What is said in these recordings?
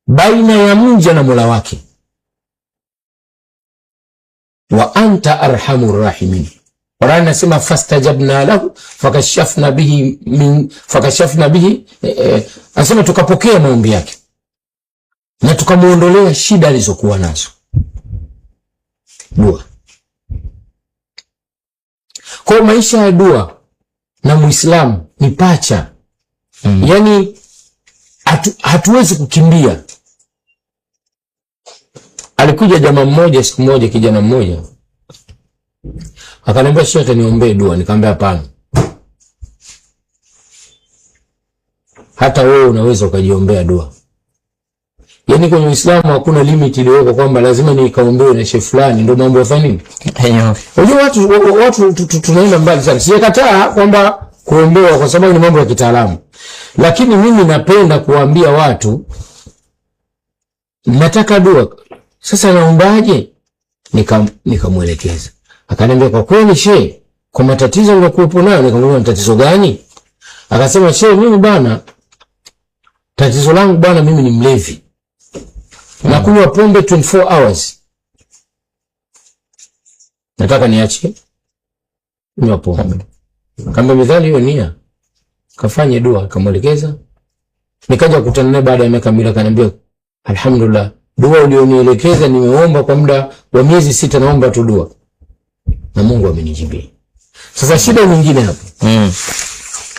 Baina ya mja na Mola wake. Wa anta arhamur rahimin. Qur'an nasema fastajabna lahu fakashafna bihi min fakashafna bihi anasema tukapokea maombi yake na tukamuondolea shida alizokuwa nazo. Dua. Kwa maisha ya dua na Muislamu ni pacha. Yaani hatuwezi kukimbia. Alikuja jamaa mmoja siku moja, kijana mmoja akaniambia, shekhe, niombee dua. Nikamwambia hapana, hata wewe unaweza ukajiombea dua. Yaani kwenye Uislamu hakuna limit iliyowekwa kwamba lazima nikaombewe na shehe fulani ndio mambo yafanye nini. Unajua watu tunaenda mbali sana. Sijakataa kwamba kuombewa kwa sababu ni mambo ya kitaalamu, lakini mimi napenda kuwaambia watu nataka dua. Sasa naombaje? Nikamwelekeza. Akaniambia kwa kweli shehe, kwa matatizo niliokuwepo nayo. Nikamwambia matatizo gani? Akasema shehe, mimi bana, tatizo langu bana, mimi ni mlevi. Nakunywa pombe 24 hours. Nataka niache kunywa pombe. Kamba mithali hiyo nia. Kafanye dua, akamwelekeza. Nikaja kukutana naye baada ya miaka 2, akaniambia alhamdulillah, dua ulionielekeza nimeomba kwa muda wa miezi 6, naomba tu dua na Mungu amenijibia. Sasa shida nyingine hapa.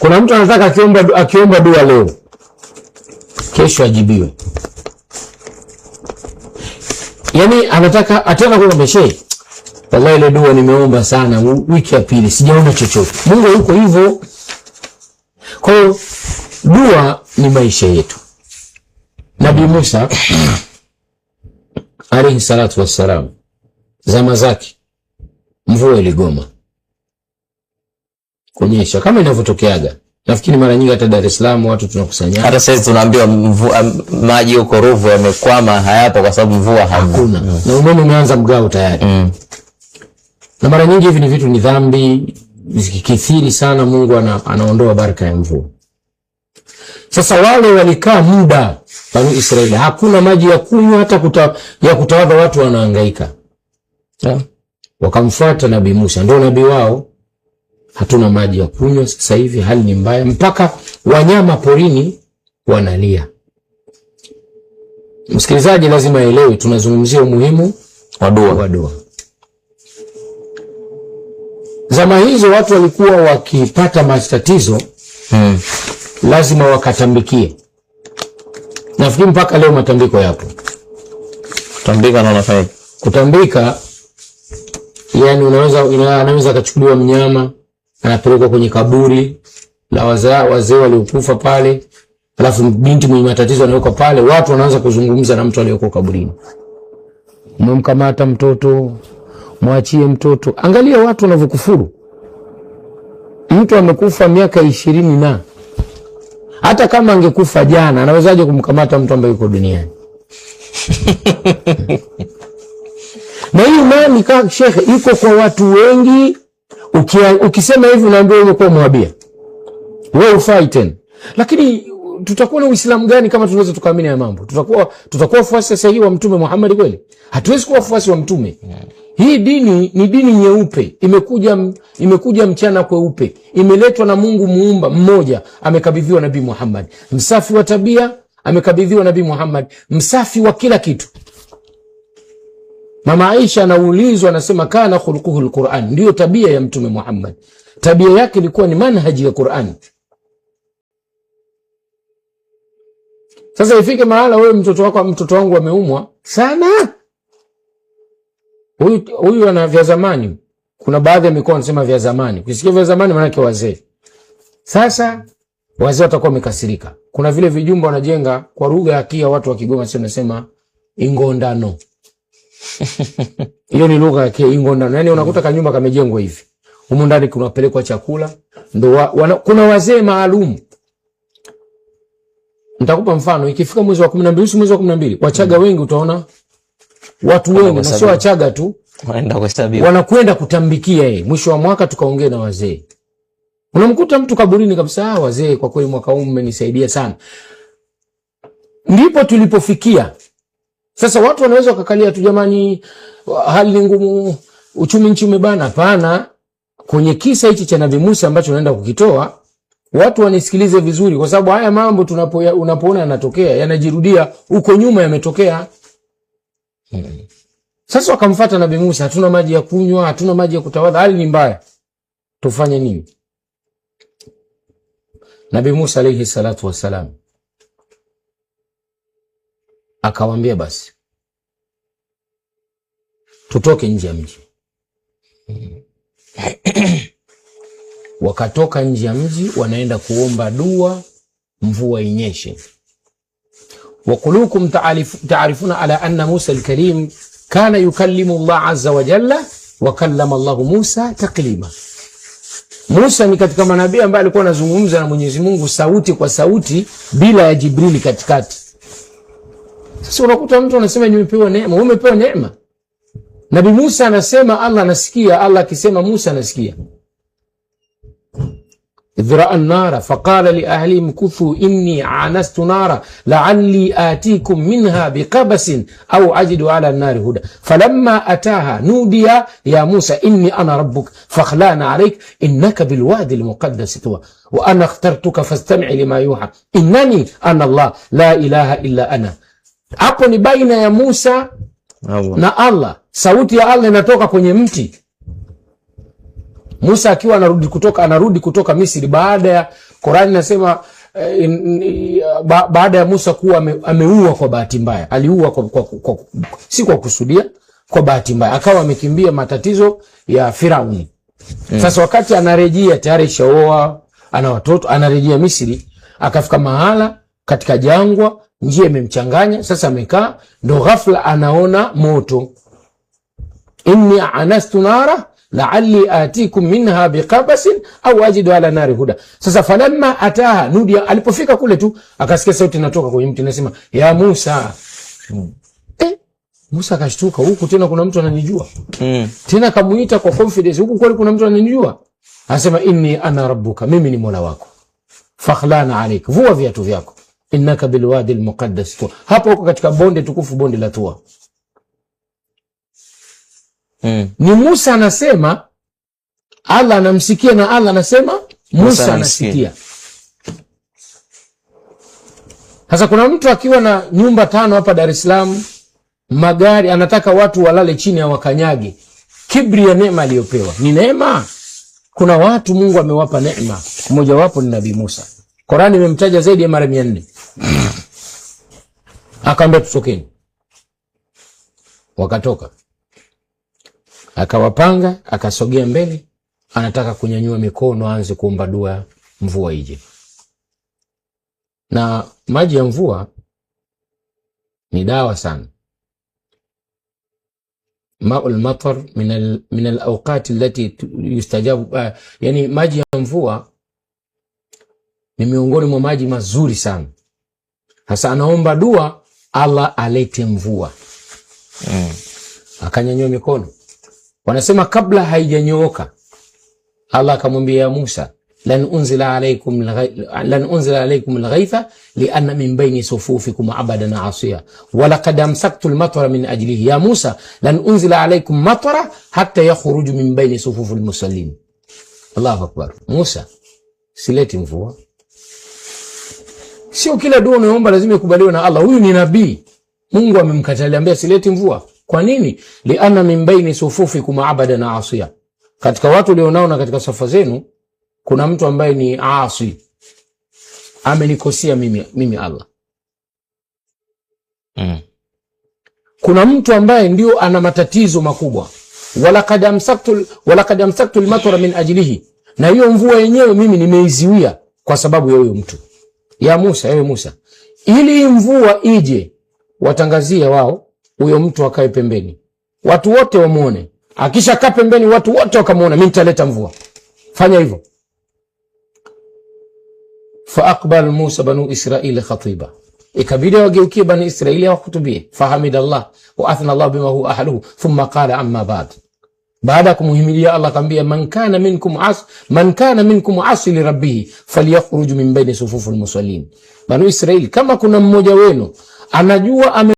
Kuna mtu anataka akiomba dua leo, kesho ajibiwe. Yaani anataka atena kwa meshe. Wallahi ile dua nimeomba sana wiki ya pili sijaona chochote. Mungu yuko hivyo. Kwa hiyo dua ni maisha yetu. Nabii Musa alayhi salatu wassalam, zama zake mvua iligoma kunyesha kama inavyotokeaga. Nafikiri mara nyingi hata Dar es Salaam watu tunakusanyana. Hata sasa tunaambiwa maji huko Ruvu yamekwama, hayapo kwa sababu mvua hakuna. Na umeme umeanza mgao tayari. Na mara nyingi hivi ni vitu ni dhambi zikikithiri sana, Mungu anaondoa baraka ya mvua. Sasa wale walikaa muda Banu Israeli, hakuna maji ya kunywa hata ya kutawadha, watu wanahangaika. Wakamfuata Nabii Musa, ndio nabii wao. Hatuna maji ya kunywa sasa hivi, hali ni mbaya, mpaka wanyama porini wanalia. Msikilizaji lazima aelewe tunazungumzia umuhimu wa dua. Wa dua. Zama hizo watu walikuwa wakipata matatizo lazima wakatambikie. Nafikiri mpaka leo matambiko yapo. Kutambika na unafanya? Kutambika, yani anaweza akachukuliwa mnyama anapelekwa kwenye kaburi la wazee waliokufa pale, alafu binti mwenye matatizo anawekwa pale, watu wanaanza kuzungumza na mtu aliyeko kaburini. Umemkamata mtoto, mwachie mtoto. Angalia watu wanavyokufuru. Mtu amekufa miaka 20 na hata kama angekufa jana, anawezaje kumkamata mtu ambaye yuko duniani? Na hii imani kama shekhe iko kwa watu wengi. Ukisema hivi unaambiwa umekuwa mwabia, wewe hufai tena. Lakini tutakuwa na Uislamu gani kama tunaweza tukaamini haya mambo? Tutakuwa wafuasi sahihi wa Mtume Muhammad kweli? Hatuwezi kuwa wafuasi wa Mtume. Hii dini ni dini nyeupe, imekuja mchana kweupe, imeletwa na Mungu muumba mmoja, amekabidhiwa Nabii Muhammad. Msafi wa tabia amekabidhiwa Nabii Muhammad, msafi wa kila kitu. Mama Aisha anaulizwa, anasema kana khuluquhu alquran, ndio tabia ya Mtume Muhammad. Tabia yake ilikuwa ni manhaji ya Qur'an. Sasa ifike mahala wewe mtoto wako, mtoto wangu ameumwa sana, huyu ana vya zamani. Kuna baadhi ya mikoa wanasema vya zamani. Ukisikia vya zamani maana yake wazee. Sasa wazee watakuwa wamekasirika. Kuna vile vijumba wanajenga kwa lugha ya Kia, watu wa Kigoma sio wanasema ingondano. Hiyo ni lugha ya Kia, ingondano. Yaani unakuta kanyumba kamejengwa hivi. Humu ndani kunapelekwa chakula, ndo kuna wazee maalum. Nitakupa mfano, ikifika mwezi wa 12, mwezi wa 12, Wachaga wengi utaona watu wengi, na sio Wachaga tu, wanaenda kuhesabiwa, wanakwenda kutambikia yeye. Mwisho wa mwaka tukaongee na wazee. Unamkuta mtu kaburini kabisa, wazee kwa kweli mwaka huu mmenisaidia sana. Ndipo tulipofikia. Sasa watu wanaweza wakakalia tu, jamani, hali ni ngumu, uchumi nchi umebana. Hapana, kwenye kisa hichi cha Nabii Musa ambacho naenda kukitoa, watu wanisikilize vizuri, kwa sababu haya mambo unapoona yanatokea yanajirudia, huko nyuma yametokea. Sasa wakamfuata Nabii Musa, hatuna maji ya kunywa, hatuna maji ya kutawadha, hali ni mbaya, tufanye nini? Nabii Musa alayhi salatu wassalam akawaambia, basi tutoke nje ya mji. Wakatoka nje ya mji, wanaenda kuomba dua mvua inyeshe. Wakulukum taarifuna ala anna Musa alkarim kana yukallimu Allah azza wa jalla wa kallama Allah Musa taklima. Musa ni katika manabii ambaye alikuwa anazungumza na Mwenyezi Mungu sauti kwa sauti bila ya Jibrili katikati. Sasa unakuta mtu anasema nimepewa neema, wewe umepewa neema. Nabii Musa anasema Allah anasikia, Allah akisema Musa anasikia. Idh raa an-nara faqala li ahlihim kuthu inni anastu nara la'alli atikum minha biqabasin au ajidu ala an-nari huda falamma ataha nudiya ya Musa inni ana rabbuk fakhlana alayk innaka bilwadi almuqaddas tuwa wa ana ikhtartuka fastami' lima yuha innani ana Allah la ilaha illa ana. Hapo ni baina ya Musa Allah na Allah. Sauti ya Allah inatoka kwenye mti. Musa akiwa anarudi kutoka Misri baada ya Qur'ani inasema baada ya Musa kuwa ameua kwa bahati mbaya, aliua si kwa kusudia, kwa bahati mbaya, akawa amekimbia matatizo ya Firauni. Sasa wakati anarejea tayari shaoa, ana watoto, anarejea Misri, akafika mahala katika jangwa, njia imemchanganya, sasa amekaa, ndo ghafla anaona moto. Inni anastu nara la'alli atikum minha biqabasin au ajidu ala nari huda. Sasa falamma ataha nudia, alipofika kule tu akasikia sauti inatoka kwenye mti inasema ya Musa. Musa akashtuka, huku tena kuna mtu ananijua. Tena kamuita kwa confidence, huku kweli kuna mtu ananijua. Anasema inni ana rabbuka, mimi ni Mola wako. Fakhlana alaik, vua viatu vyako. Innaka bilwadi almuqaddas tuwa. Hapo uko katika bonde tukufu, bonde la Tuwa. Ni Musa anasema Allah anamsikia na Allah anasema Musa anamsikia. Anasikia. Sasa kuna mtu akiwa na nyumba tano hapa Dar es Salaam, magari, anataka watu walale chini hawakanyage. Kibri ya neema aliyopewa ni neema. Kuna watu Mungu amewapa neema, mmojawapo ni Nabii Musa. Qurani imemtaja zaidi ya mara 400. Akaambia tutokeni, wakatoka. Akawapanga, akasogea mbele, anataka kunyanyua mikono aanze kuomba dua mvua ije. Na maji ya mvua ni dawa sana. Maul matar min al awqat allati yustajabu, yani maji ya mvua ni miongoni mwa maji mazuri sana. Sasa anaomba dua Allah alete mvua. Akanyanyua mikono, wanasema kabla haijanyooka Allah akamwambia ya Musa lan unzila alaykum alghaitha lianna min bayni sufufikum abadan asiya wa laqad amsaktu almatara min ajlihi ya Musa lan unzila alaykum matara hatta yakhruju min bayni sufufi almusallin. Allahu akbar. Musa, sileti mvua. Sio kila dua unayoomba lazima ikubaliwe na Allah. Huyu ni nabii, Mungu amemkatalia, ambia sileti mvua. Kwa nini? Lianna min baini sufufikum abadan asiya, katika watu ulionao na katika safa zenu kuna mtu ambaye ni asi, amenikosea mimi Allah. Kuna mtu ambaye ndio ana matatizo makubwa. Walaqad amsaktu almatara min ajlihi, na hiyo mvua yenyewe mimi nimeiziwia kwa sababu ya huyo mtu. Ya Musa, ewe Musa, ili mvua ije, watangazie wao, huyo mtu akae pembeni, watu wote wamuone. Akishakaa pembeni, watu wote wakamuona, mimi nitaleta mvua. Fanya hivyo. Faaqbal Musa banu Israili khatiba, ikabidi wageukie bani Israili wahutubie. Fahamidallah wa athna Allah bima huwa ahluhu thumma qala amma ba'd. Baada ya kumhimilia Allah akamwambia, man kana minkum asi li rabbih falyakhruj min baini sufufi almusallin. Banu Israeli, kama kuna mmoja wenu anajua ame